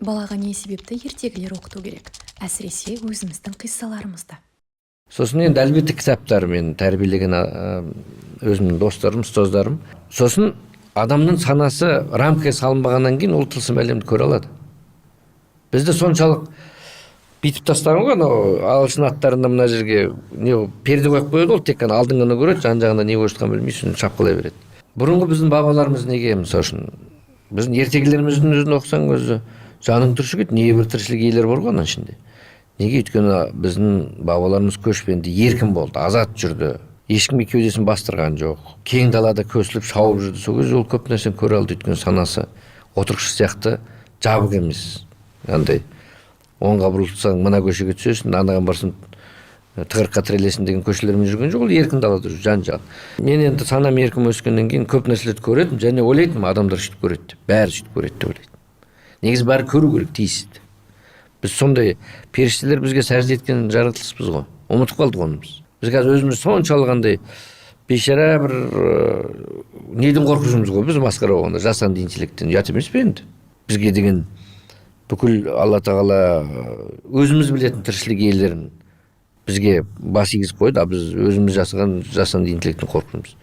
Балаға не себепті ертегілер оқыту керек, әсіресе өзіміздің қиссаларымызды? Сосын енді, әлбетте, кітаптар, мен тәрбиелеген өзімнің достарым, ұстаздарым. Сосын адамның санасы рамкаға салынбағаннан кейін ол тылсым әлемді көре алады. Бізді соншалық бүйтіп тастаған ғой, анау ағылшын аттарында мына жерге не перде қойып қояды ғой, тек қана алдын ғана көреді, жан жағында не болып жатқанын білмей, соны шапқылай береді. Бұрынғы біздің бабаларымыз неге, мысалы үшін, біздің ертегілеріміздің өзін оқысаң, өзі жаның түршігеді, небір тіршілік иелері бар ғой ананың ішінде. Неге? Өйткені біздің бабаларымыз көшпенді, еркін болды, азат жүрді, ешкімге кеудесін бастырған жоқ, кең далада көсіліп шауып жүрді. Сол кезде ол көп нәрсені көре алды, өйткені санасы отырықшы сияқты жабық емес. Андай оңға бұрылсаң, мына көшеге түсесің, анаған барсаң, тығырыққа тірелесің деген көшелермен жүрген жоқ, ол еркін далада жүр, жан жағын. Мен енді санам еркін өскеннен кейін көп нәрселерді көретінмін және ойлайтынмын, адамдар сөйтіп көреді деп, бәрі сөйтіп көреді деп ойлайтынмын. Негізі бәрі көру керек, тиісті. Біз сондай періштелер бізге сәжде еткен жаратылыспыз ғой, ұмытып қалдық оны біз. Біз қазір өзіміз соншалық андай бейшара бір неден қорқып жүрміз ғой біз, масқара болғанда, жасанды интеллекттен. Ұят емес пе енді? Бізге деген бүкіл Алла тағала өзіміз білетін тіршілік иелерін бізге бас игізіп қойды, а біз өзіміз жасаған жасанды интеллекттен қорқып жүрміз.